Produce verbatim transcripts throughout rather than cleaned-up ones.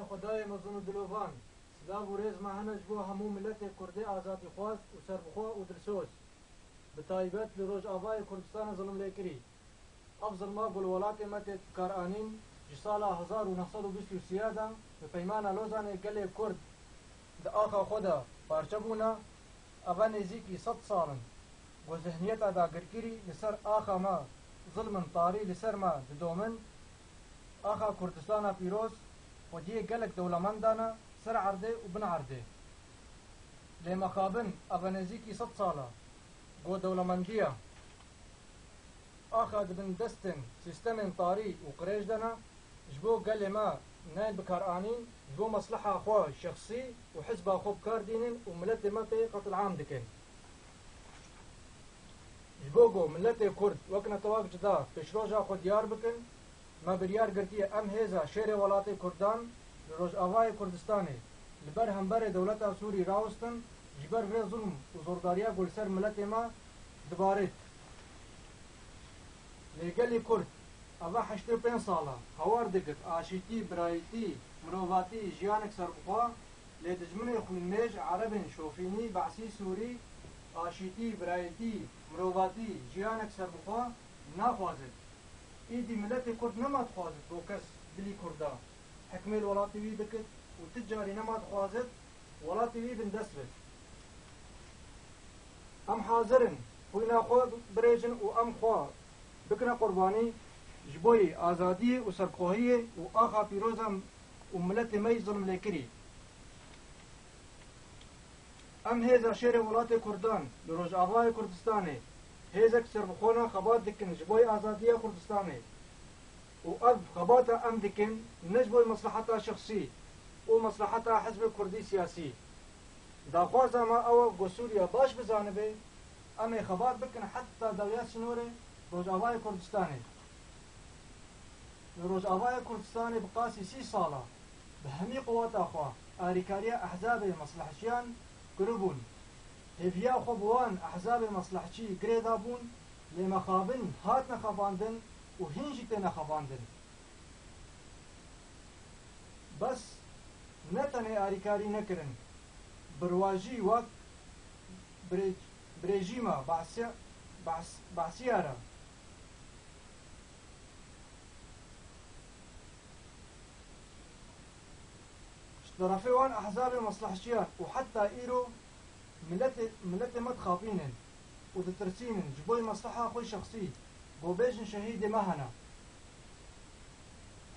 Xwedayê mezin û dilovan, silav û rêz me hene ji bo hemû miletê Kurdê azadîxwaz û serbixwe û dilsoz, bi taybet li Rojavayê Kurdistanê zilmlêkirî. Ev zilma ku li welatê me tê bikaranîn, ji sala hezar û neh sed û bîst û sê de bi Peymana Lozanê gelê Kurd di axa xwe de parçe bûne. Eve nêzîkî sed sal in ku zihniyeta dagirkirî li ser axa me, zilmin tarî li ser me didomin. Axa Kurdistana pîroz xwediyê gelek dewlemend dane ser erdê û bin erdê. Lê mexabin eve nêzîkî sed sal e ku dewlemendiya axa di bin destên sîstemên tarî û qirêj de ne, ji bo gelê me nayên bikaranîn, ji bo mesleha xwe şexsî û hizba xwe bi kar dînin û miletê me pê qetilam dikin. Ji bo ku miletê Kurd wek netewek cuda pêşroja xwe diyar bikin, me biryar girtiye em hêza şêrê welatê Kurdan li Rojavayê Kurdistanê li ber hemberê dewleta Sûrî rawestin, ji ber vê zulm û zordariya ku li ser miletê me dibarêt. Lê gelî Kurd eve heştê û pênc sal e hawar dikit aşîtî, birayîtî, mirovatî, jiyanek serbixwe, lê dijminê xwînmêj, erebên şofînî, behsî Sûrî, aşîtî, birayîtî, mirovatî, jiyanek serbixwe naxwazit. Îdî miletê Kurd nema dixwazit ku kes dilî Kurda hikmê li welatê wî bikit û ti carî nema dixwazit welatê wî bindest bit. Em hazir in xwîna xwe birêjin û em xwe bikine qurbanî ji bo yê azadiyê û serbixwehiyê û axa pîroza û miletê me yî zilmlêkirî. Em hêza şêrê welatê Kurdan li Rojavayê Kurdistanê hêzek serbixwe ne xebat dikin ji bo yê azadiya Kurdistanê. Û ev xebata em dikin ne ji bo yê mesleheta şexsî û mesleheta hizbê kurdî siyasî. Daxwaza me ew e ku Sûriya baş bizanibe, em ê xebat bikin heta dawiya sînorê Rojavayê Kurdistanê. Li Rojavayê Kurdistanê bi qasî sî sal e bi hemî quweta xwe alîkariya ehzabê meslehçiyan kiribûn. Hêviya xwe bi wan ehzabê meslehçî girê dabûn, lê mexabin hatine xebandin û hîn jî têne xebandin. Bes ne tenê alîkarî nekirin, birwajî wek birê-, birêjîma Behsiya-, Behs-, Behsiyar e. Ji terefê wan ehzabê meslehçiyan û heta îro miletê, miletê me dixapînin û ditirsînin ji bo yê mesleha xwe şexsî, ku bêjin şehîdê me hene.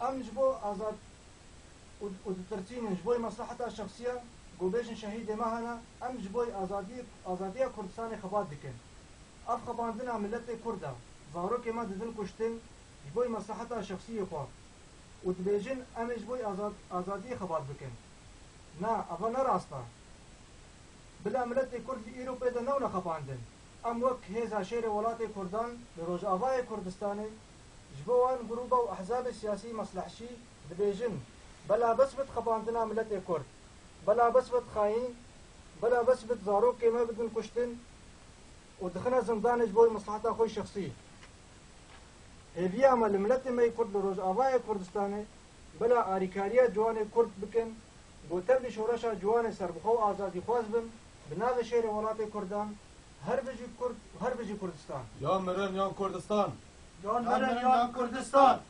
Em ji bo azad-, û, û ditirsînin ji bo yê mesleheta şexsiyan, ku bêjin şehîdê me hene, em ji bo yê azadiyê, azadiya Kurdistanê xebat dikin. Ev xebandina miletê Kurd e. Zarokê me didin kuştin ji bo yê mesleheta şexsiyê xwe û dibêjin, em ê ji bo yê azad-, azadiyê xebat bikin. Na, eva ne rast e. Bila miletê Kurd li îro pê de newne xebandin. Em wek hêza şêrê welatê Kurdan li Rojavayê Kurdistanê ji bo wan grûba û ehzabê siyasî meslehçî dibêjin, bela bes bit xebandina miletê Kurd. Bela bes bit xayîn. Bela bes bit zarokê me bidin kuştin û dixine zindanê ji bo mesleheta xwe şexsî. Hêviya me li miletê me yê Kurd li Rojavayê Kurdistanê bila alîkariya ciwanê Kurd bikin, ku tevlî şoreşa ciwanê serbixwe û azadîxwaz bin, bi navê şêrê welatê Kurdan, her bijî Kurd û her bijî Kurdistan. Yan mirin yan Kurdistan. Yan mirin yan Kurdistan.